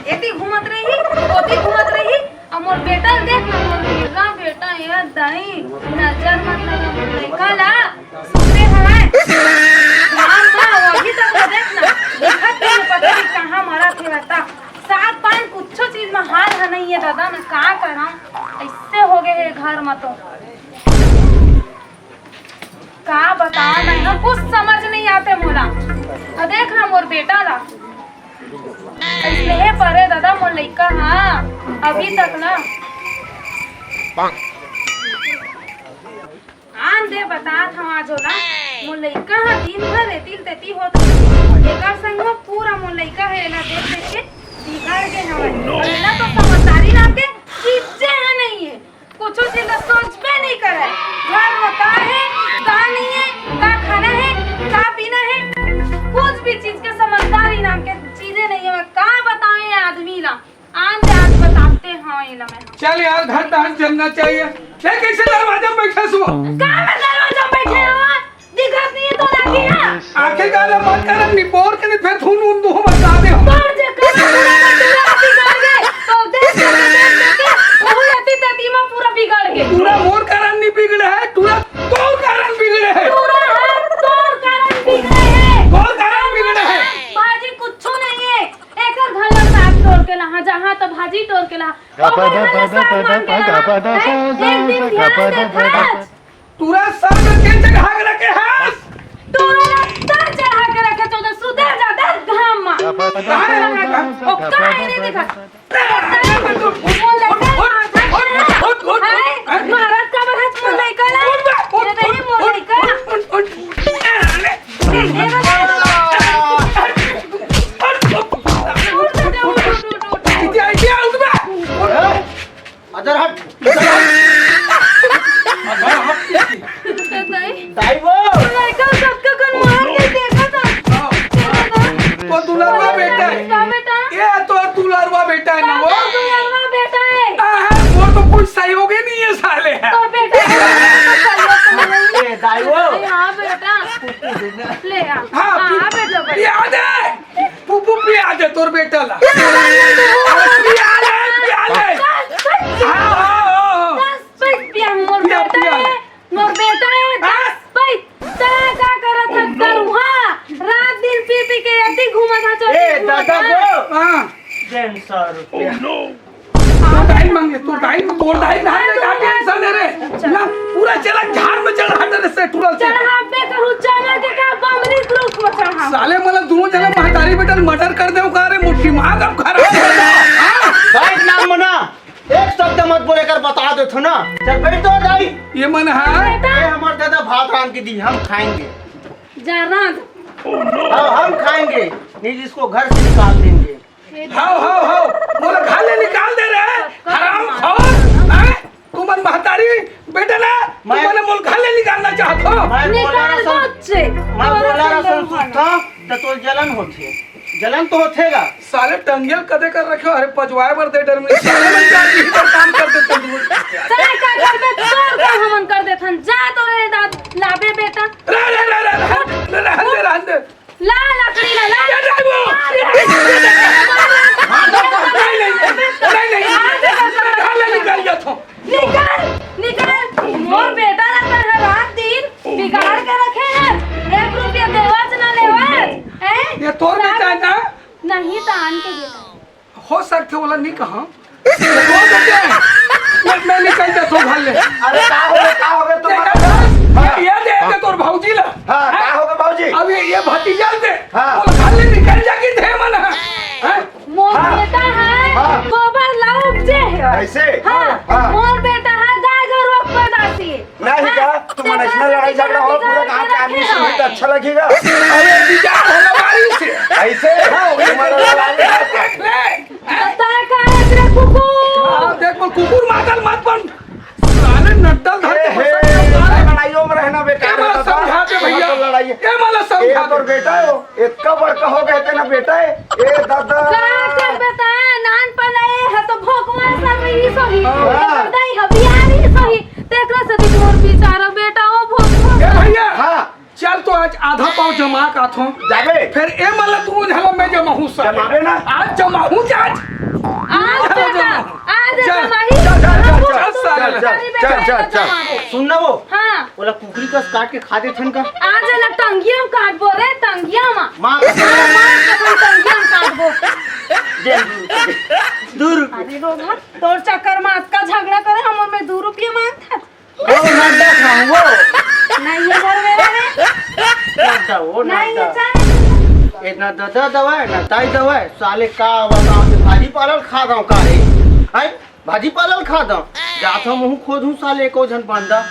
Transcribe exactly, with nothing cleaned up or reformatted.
एती घूमत रही, ओती घूमत रही। अब मोर बेटा ल देख ना, मोर हीरा बेटा, ये दाई, नजर मत लगा मोर लइका ला। सुते हवय। ध्यान ना, वो अभी तक वो देख ना, दिखत नहीं है, पता नहीं कहाँ मरत हे बता। साग पान कुछो चीज में हाल ह नहीं है दादा, मैं का करम, ऐसे हो गए है घर में तो। का बताओ मैं ना, कुछ समझ नहीं आते मोला। अब देख ना मोर बेटा ला, ऐसे हे परे दादा मोर लइका, हाँ, अभी तक ना। आन दे बतात हव आज ओला, मोर लइका ह दिन भर एती ल तेती होत रहिथे। एकर संग म पूरा मोर लइका ह एला देख देख के बिगड़ गे हवय। अउ एला तो समझदारी नाम के चीजे ह नइ हे। कुछू चीज ला सोचबे नइ करय। घर म का हे, का नइ हे, का खाना हे, का पीना हे, कुछ भी चीज के समझदारी नाम के चीजे नइ हे। का बताओं ये आदमी ला। आन दे, आज बताते हव एला मैं। चल यार, घर डांस चलना चाहिए। ले, कैसे दरवाजा में बैठे सुबह? का मैं दरवाजा में बैठे हव? दिखत नहीं है तो लागी है। आखिर का ला मत कर, निपोर के नहीं, फिर थून उन दो बता दे हम। तोर जे कर पूरा का पूरा बिगड़ गए। तो देख के देख देख के, वो रहती दादी माँ पूरा बिगड़ गए। पूरा मोर कारण नहीं बिगड़े है, पूरा तोर कारण बिगड़े है। पूरा है तोर कारण बिगड़े है। तोर कारण बिगड़े है। भाजी कुछ नहीं है। एकर घर ला साग तोर के लाहा, जहाँ तो भाजी तोर के लाहा। ओकर घर ला साग मांग के लाहा। हैं? एक दिन ध्यान दे, ध्यान। टूरा सर में के चढ़ा के रखे हस? टूरा ला सर चढ़ा के रखे, तो सुधर जा, दस घाम मा। कहाँ है? ओ, कहाँ है? नहीं देखा। उठ, उठ, उठ, उठ, उठ, उठ, उठ। हैं? मारत का बरहत मोर लइका ला? उठ बे, उठ, ये तो ये मोर लइका। उठ, उठ, उठ। अदर हट। अदर हट। दाई। दाई वो। लड़का सबके कन मार के देखा था। तो दुलरवा बेटा है। का बेटा? ये तो दुलरवा बेटा है ना वो। दुलरवा बेटा है। हाँ, हाँ, वो तो कुछ सहयोग ही नहीं है साले। तो बेटा है, तो सहयोग तो मिलेगी। ए, दाई वो। हाँ बेटा। ले आ। हाँ, हाँ, बेटा, बेटा। याद है। फूफू पिया दे तोर बेटा ला। अरे पिया ले, पिया ले। हाँ, हाँ, हाँ, हाँ। दस पैक पिया, मोर पिया, बेटा पिया। है, मोर बेटा है, हाँ? दस पैक। तै का करत है, दरुहा? रात दिन पी पी के एती घूमत है, चोरी ए, घूमत दादा है। वो। हाँ। डेढ़ सौ रुपया। तोर दाई मांगे, तोर दाई, तोर दाई ना ले, का टेंशन ले रे। ना, पूरा चला झाड़ में चढ़ा दे रे, से टूरा से। चढ़ाबे करू, चना के का बमरी ग्रुप में चढ़ा। साले, मतलब, दोनों जने महतारी बेटा मर्डर कर दे, का रे, मोटी माँ का खराब कर दे। हाँ? बैठ ना मना, एक शब्द मत बोले कर, बता दे थो ना। चल बैठ तो दाई। ये मन है। ये हमारे दादा भात रांध के दी, हम खाएंगे। जा रांध। हाँ, हम खाएंगे, नहीं इसको घर से निकाल देंगे। हाव, हाव, हाव, मोला घर ले निकाल दे रे, हराम खोर, हैं? तुमन महतारी बेटा ना, मैं तुमन मोला घर ले निकालना चाहत हो? मैं बोला निकाल रसन, दो अच्छे। मैं बोला रसन सुनता, तो तोर जलन होथे, जलन तो होथेगा। साले टंगियल कदे कर रखे हो, अरे पजवाए बर दे डर में, साले मन का भी तो काम कर देते हैं। साले का घर में तोर का हमन कर देथन, जा तो रे दाद लाबे बेटा। रे, रे, रे, रे, रे, रहन दे, रहन दे। ला लकड़ी ला, ला। ये नहीं वो। नहीं, नहीं, नहीं, नहीं, नहीं, निकाल ले, निकाल ले, निकाल ले। निकाल, निकाल। मोर बेटा ला तैं ह रात दिन बिगाड़ के रखे है। एक रुपया देवच ना लेवच, हैं? ये तोर बेटा है ना? नहीं, तो आन के बेटा। हो सकथे ओला नहीं कहा। मैं, मैं निकल जाता हूँ घर ले। अरे का हो गया, का हो गया तुम? देखा था? हाँ। ये, ये दे दे तोर भौजी ला। हाँ, का हो गया भौजी? अब ये, ये भतीजा दे। हाँ। वो घर ले निकल जाके थे मन है। हैं? मोर हाँ। बेटा है, हाँ। गोबर ला उपजे है। ऐसे? हाँ। हाँ। मोर बेटा है, गाय गरुआ पैदाशी। नहीं हाँ, का? तुम तेरा ऐसा लड़ाई झगड़ा हो, पूरा गाँव के आदमी सुनी तो अच्छा लगेगा। अरे, विचार है लबारी से। ऐसे? हाँ, ये तुम्हारा लबारी से। ले। बता का है तेरा कुकुर? हाँ, देख, वो कुकुर मातल मत बन। साले नड्डल धर के ए, हे, फंसा दिया, साले। लड़ाइयों में रहना बेकार ये है, मत दादा। समझा दे भैया। मत लड़ाइए। ये मत समझा ये तो दे। बेटा हो, इतना बड़का हो गए थे ना बेटा है। ए दादा। का कर बेटा, नान पलाए है तो भोकवा सब ही सही। हाँ। नहीं हो, बिहारी सही। तेकरा से तो मोर बेचारा बेटा, ओ भोकवा ए भैया। हाँ। चल, आज आधा पाव जमा काथों। जाबे। फिर ए मला तू उन्हें मैं जमाहूँ साले। जमाबे ना। आज जमाहूँ आज। आज चल, बेटा, चल, आज चल, जमाही। चल, चल, चल, चल, साले। चल, चल, चल, चल। सुन ना वो। हाँ। ओला कुकरी कस काट के खा देथन का। आज ना टंगिया में काटबो रे, टंगिया में। माँ मार कसम टंगिया में काटबो। दे दू रुपये। अरे रोगन, तोर चक्कर में अतका झगड़ा करे, हम में दू रुपया मांगत। वो नड्डा खाऊं वो। नहीं ये घर मेरे रे। नड्डा वो नहीं ये नड्डा। चाहे। इतना ददा दवाए ना ताई दवाए साले का बताओ भाजी पालल खा दो का है। हैं? भाजी पालल खा दो। जात हम मुँह खोदूं साले को झन बंदा।